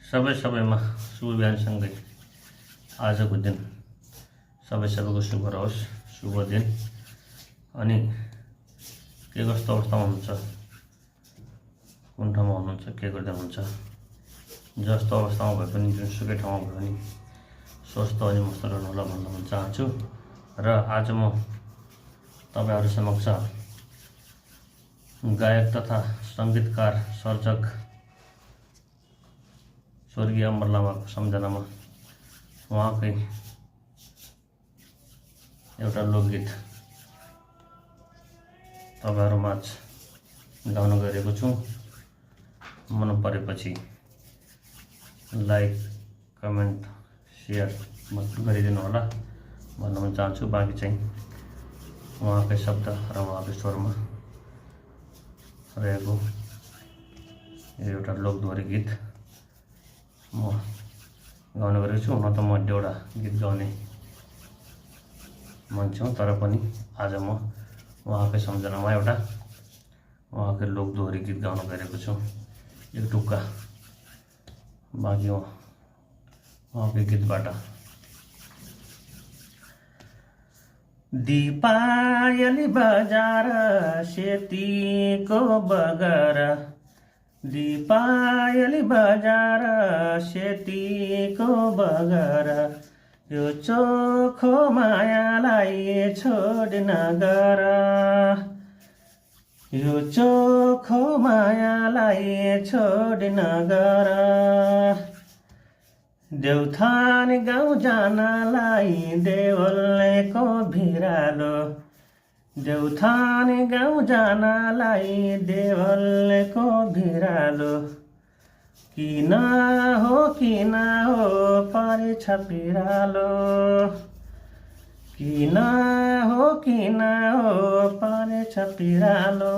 सबैमा शुभ बिहानसँगै आजको दिन सबैको शुभ रहोस्, शुभ दिन। अनि के कस्तो अवस्थामा हुनुहुन्छ, कुन ठाउँमा हुनुहुन्छ, के गर्दै हुनुहुन्छ, जस्तो अवस्थामा भए पनि जुनसुकै ठाउँमा भए पनि स्वस्थ अनि मस्त रहनुहोला भन्न म चाहन्छु। र आज म तपाईहरु समक्ष गायक तथा संगीतकार सर्जक स्वर्गीय अमर लामाको सम्झनामा उहाँकै एउटा लोकगीत तपाईहरुमाझ गाउन गएको छु। मन परेपछि लाइक, कमेन्ट, शेयर गरिदिनु होला भन्न म चाहन्छु। बाँकी चाहिँ उहाँकै शब्द र उहाँकै स्वरमा रहेको यो एउटा लोकदोहोरी गीत म गाउन गएको छु। हुन त म एउटा गीत गाउने मान्छे हुँ, तर पनि आज म उहाँकै सम्झनामा एउटा उहाँकै लोकदोहोरी गीत गाउन गएको छु, एक टुक्का। बाँकी उहाँकै गीतबाट दीपायली बजार सेतीको बगर, दीपायली बजार सेतीको बगर, यो चोखो मायालाई छोड नगर, यो चोखो मायालाई छोड नगर। देउथान गाउँ जानलाई देवलको भिरालो, देउथान गाउँ जानलाई देवलको भिरालो, किन हो परेछ पिरालो, किन हो परेछ पिरालो।